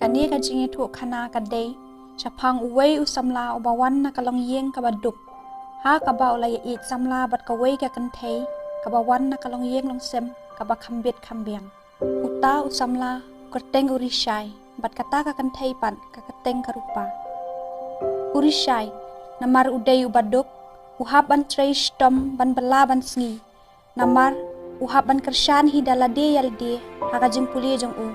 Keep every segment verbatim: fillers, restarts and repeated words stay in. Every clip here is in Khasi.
Kane ka jingïathuhkhana ka dei shaphang uwei u samla uba wan na ka longïing kaba duk, ha kaba u la ïaieit samla bad kawei ka kynthei kaba wan na ka longïing longsem kaba kham bit kham biang. Uta u samla u kyrteng u Rishai, bad kata ka kynthei pat ka kyrteng ka Rupa. U Rishai, namar u dei uba duk, u hap ban trei shitom ban bylla ban sngi. Namar u hap ban kyrshan hi da lade ïa lade ha ka jingpule jong u.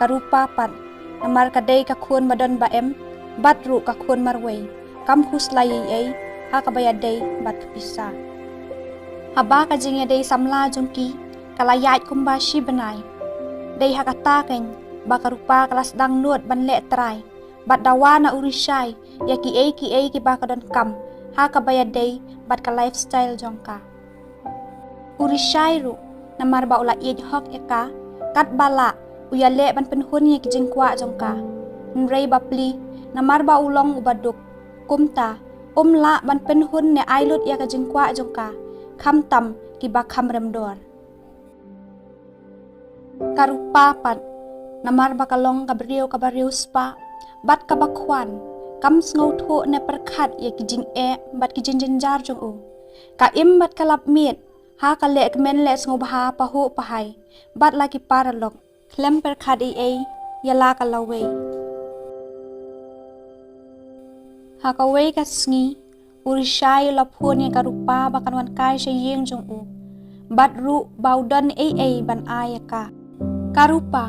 Ka Rupa pat, namar ka dei ka khun ba don ba em, bad ruh ka khun marwei, kam khuslai ei ei ha kaba ïadei bad ka pisa. Haba ka jingïadei samla jong ki ka la ïaid kumba shi bnai, dei ha kata keiñ ba ka Rupa ka la sdang nud ban leh trai bad dawa na u Rishai ïa kiei kiei kiba ka donkam ha kaba ïadei bad ka lifestyle jong ka. U Rishai ruh, namar ba u la ïeit hok ïa ka, katba lah u ïaleh ban pynhun ïa ki jingkwah jong ka. Hynrei bapli, namar ba u long uba duk, kumta um lah ban pynhun ne ai lut ïa ka jingkwah jong ka, khamtam kiba kham rem dor. Ka Rupa pat, namar ba ka long ka briew kaba riewspah bad kaba khwan, kam sngewthuh ne pyrkhat ïa ki jingeh bad ki jingjynjar jong u. Ka im bad ka lap miet ha ka lehkmen leh sngewbha pahuh pahai bad la ki paralok, khlem pyrkhat ei ei ïa la ka lawei. Ha kawei ka sngi, u Rishai u la phone ïa ka Rupa ba kan wan kai sha ïing jong u, bad ruh ba u don ei ei ban ai ïa ka. Ka Rupa,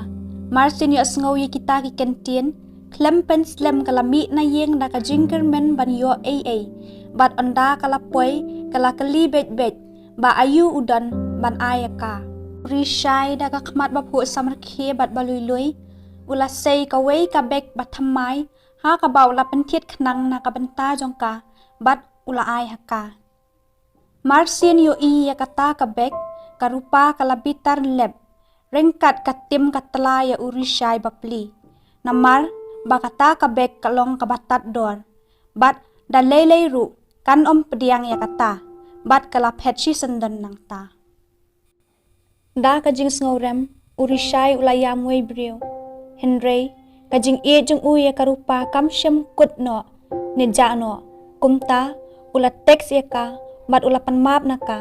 marsien ïohsngew ïa kita ki kyntien, khlem pynslem ka la mih na ïing da ka jingkyrmen ban ïoh ei ei, bad ynda ka la poi ka la kylli beit beit ba aïu u don ban ai ïa ka. U Rishai da ka khmat baphuh samrkhie bad ba lui lui, u la sei kawei ka bag ba thymmai ha kaba u la pynthied khnang na ka bynta jong ka bad u la ai ha ka. Marsien ïohi ïa kata ka bag, ka Rupa ka la bitar lep, ryngkat ka tim ka tla ïa u Rishai bapli. Namar ba kata ka bag ka long kaba tad dor, bad da lei lei ruh kan ym pdiang ïa kata, bad ka la phet shisyndon nangta. Da ka jingsngewrem, u Rishai u la ïam wei briew. Hynrei ka jingïeit jong u ïa ka Rupa kam shym kut noh ne jah noh. Kumta u la text ïa ka bad u la pan map na ka,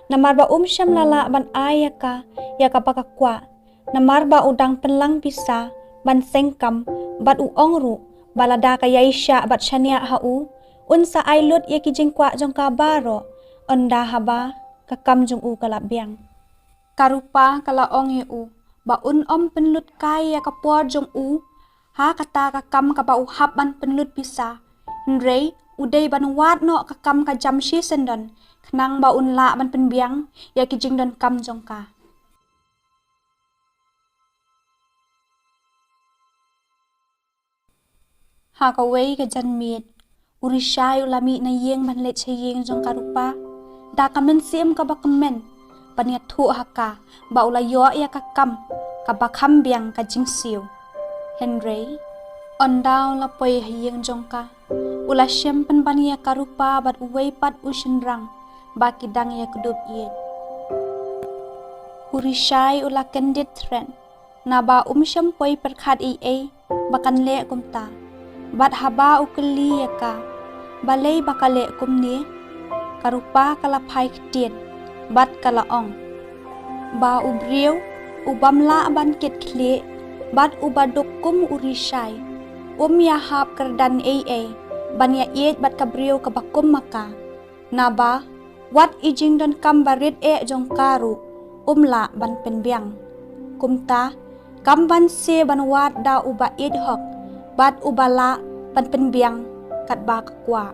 namar ba um shym la lah ban ai ïa ka ïa kaba ka kwah, namar ba u dang pynlang pisa ban seng kam, bad u ong ruh ba lada ka ïai shah bad shaniah ha u, un sa ai lut ïa ki jingkwah jong ka baroh, ynda haba ka kam jong u ka la biang. Ka Rupa ka la ong ïa u ba un ym pynlut kai ïa ka por jong u ha kata ka kam kaba u hap ban pynlut pisa. Hynrei u dei ban wad noh ka kam ka jam shisyndon, khnang ba un lah ban pynbiang ïa ki jingdonkam jong ka. Ha kawei ka janmiet, u Rishai u la mih na ïing ban leit sha ïing jong ka Rupa da ka mynsiem kaba kmen ban ïathuh ha ka ba u la ïoh ïa ka kam kaba kham biang ka jingsiew. Hynrei ynda u la poi ha ïing jong ka, u la shem pynban ïa ka Rupa bad uwei pat u shynrang ba ki dang ïakdup ïeit. U Rishai u la kyndit thret, naba um shym poi pyrkhat ei ei ba kan leh kumta. Bad haba u kylli ïa ka balei ba ka leh kumne, ka Rupa ka la phai ktien bad ka la ong ba u briew u bym lah ban kit khlieh bad uba duk kum u Rishai um ïahap kyrdan ei ei ban ïaieit bad ka briew kaba kum ma ka. Naba wat i jingdonkam ba rit eh jong ka ruh um lah ban pynbiang. Kumta kam banse ban wad da uba ïeit hok bad uba lah ban pynbiang katba ka kwah.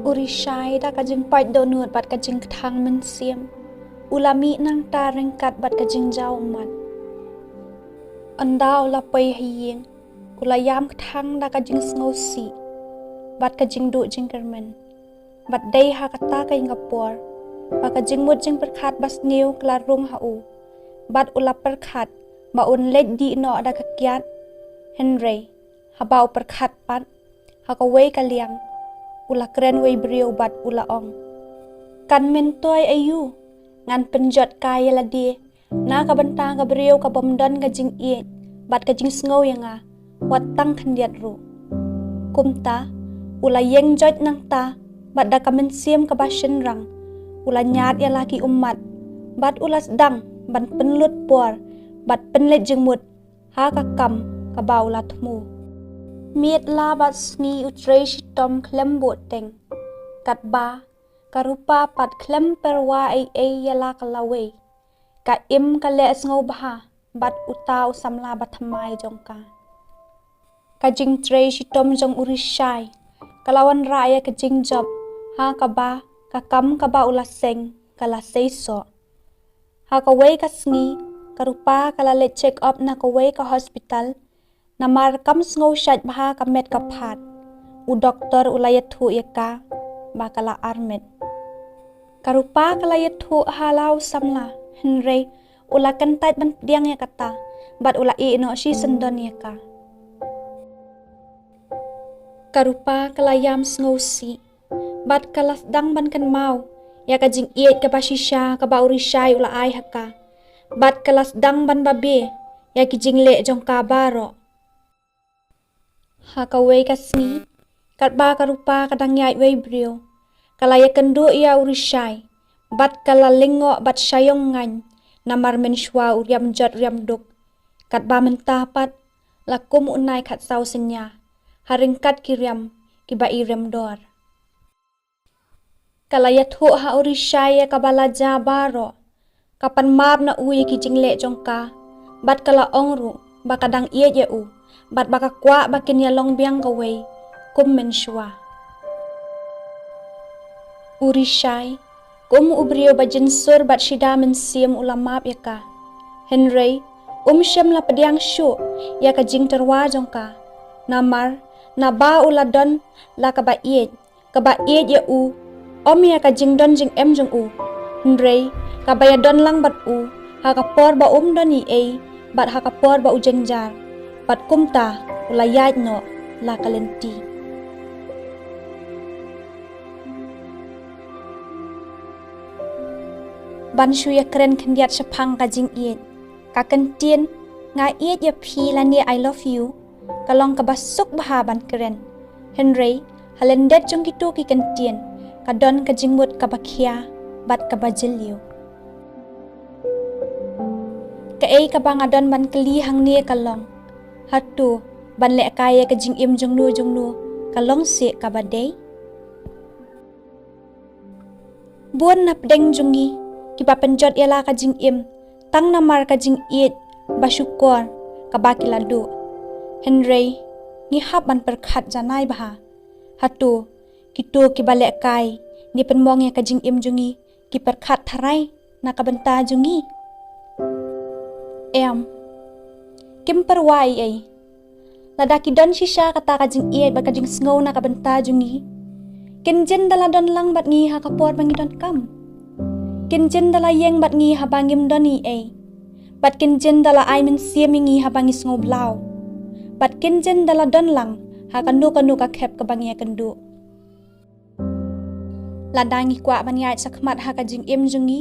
U Rishai da ka jingpait dohnud bad ka jingkthang mynsiem u la mih nangta ryngkat bad ka jingjaw ummat. Ynda u la poi ha ïing, u la ïam kthang da ka jingsngewsih bad ka jingduh jingkyrmen. Bad dei ha kata ka ïing ka por ba ka jingmut jingpyrkhat ba sniew ka la rung ha u, bad u la pyrkhat ba un leit dih noh da ka kiad. Hynrei haba u pyrkhat pat, ha kawei ka liang u la kren wei briew bad u la ong, kan myntoi aïu ngan pynjot kai ïa lade na ka bynta ka briew ka bym don ka jingïeit bad ka jingsngew ïa nga wat tang khyndiat ruh. Kumta u la ïeng joit nangta, bad da ka mynsiem kaba shynrang u la ñiad ïa la ki ummat, bad u la sdang ban pynlut por bad pynleit jingmut ha ka kam kaba u la thmu. Miet la bad sngi u trei shitom khlem buh teng, katba ka Rupa pat khlem pyrwa ei ei ïa la ka lawei. Ka im ka leh sngewbha bad uta u samla bathymmai jong ka. Ka jingtrei shitom jong u Rishai ka la wanrah ïa ka jingjop, ha kaba ka kam kaba u la seng ka la seisoh. Ha kawei ka sngi ka Rupa ka la leit check up na kawei ka hospital. Namar kam sngew shait bha ka met ka phad, u doktor u la ïathuh ïa ka ba ka la armet. Ka Rupa ka la ïathuh ha la u samla, hynrei u la kyntait ban pdiang ïa kata, bad u la ïeh noh shisyndon ïa ka. Ka Rupa ka la ïam sngewsih, bad ka la sdang ban kynmaw ïa ka jingïeit kaba shisha kaba u Rishai u la ai ha ka, bad ka la sdang ban babe ïa ki jingleh jong ka baroh. Ha kawei ka sngi, katba ka Rupa ka dang ïaid wei briew, ka la ïakynduh ïa u Rishai, bad ka la lyngngoh bad shaiong ngaiñ, namar mynshuwa u riam jot riam duk, katba mynta pat la kum u nai khatsaw synñia ha ryngkat ki riam kiba i riam dor. Ka la ïathuh ha u Rishai ïa kaba la jia baroh. Ka pan map na u ïa ki jingleh jong ka, bad ka la ong ruh ba ka dang ïeit ïa u, bad ba ka kwah ba kin ïalong biang kawei kum mynshuwa. U Rishai, kum u briew ba jynsur bad shida mynsiem, u la map ïa ka. Hynrei um shym la pdiang shuh ïa ka jingtyrwa jong ka, namar naba u la don la kaba ïeit, kaba ïeit ïa u, ym ïa ka jingdon jingem jong u. Hynrei kaba ïadon lang bad u ha ka por ba um don ei ei, bad ha ka por ba u jynjar, bad kumta u la ïaid noh la ka lynti. Ban shu ïakren khyndiat shaphang ka jingïeit, ka kyntien "Nga ïeit ïa phi" lane "I love you" ka long kaba suk bha ban kren. Hynrei ha lyndet jong kito ki kyntien ka don ka jingmut kaba khia bad kaba jylliew. Kaei kaba nga don ban kylli hangne ka long, hato ban lehkai ïa ka jingim jongno jongno ka long seh kaba dei? Bun na pdeng jong ngi kiba pynjot ïa la ka jingim tang namar ka jingïeit ba shukor kaba ki la duh. Hynrei ngi hap ban pyrkhat janai bha, hato kito kiba lehkai ne pynmong ïa ka jingim jong ngi ki pyrkhat tharai na ka bynta jong ngi? Em, kim pyrwa ei ei. Lada ki don shisha kata ka jingïeit bad ka jingsngew na ka bynta jong ngi, kin jin da la don lang bad ngi ha ka por ba ngi donkam. Kin jin da la ïeng bad ngi haba ngim don ei ei, bad kin jin da la ai mynsiem ïa ngi haba ngi sngew blau, bad kin jin da la don lang ha kano kano ka khep kaba ngi ïakynduh. Lada ngi kwah ban ïaid shakhmat ha ka jingim jong ngi,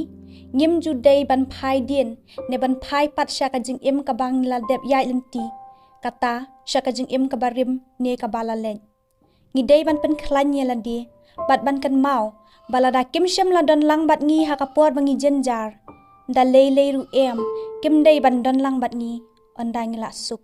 ngim ju dei ban phai dien ne ban phai pat sha ka jingim kaba ngi la dep ïaid lynti, kata sha ka jingim kaba rim ne kaba la leit. Ngi dei ban pynkhlaiñ ïa lade bad ban kynmaw ba lada kim shym la don lang bad ngi ha ka por ba ngi jynjar, da lei lei ruh em kim dei ban don lang bad ngi ynda ngi la suk.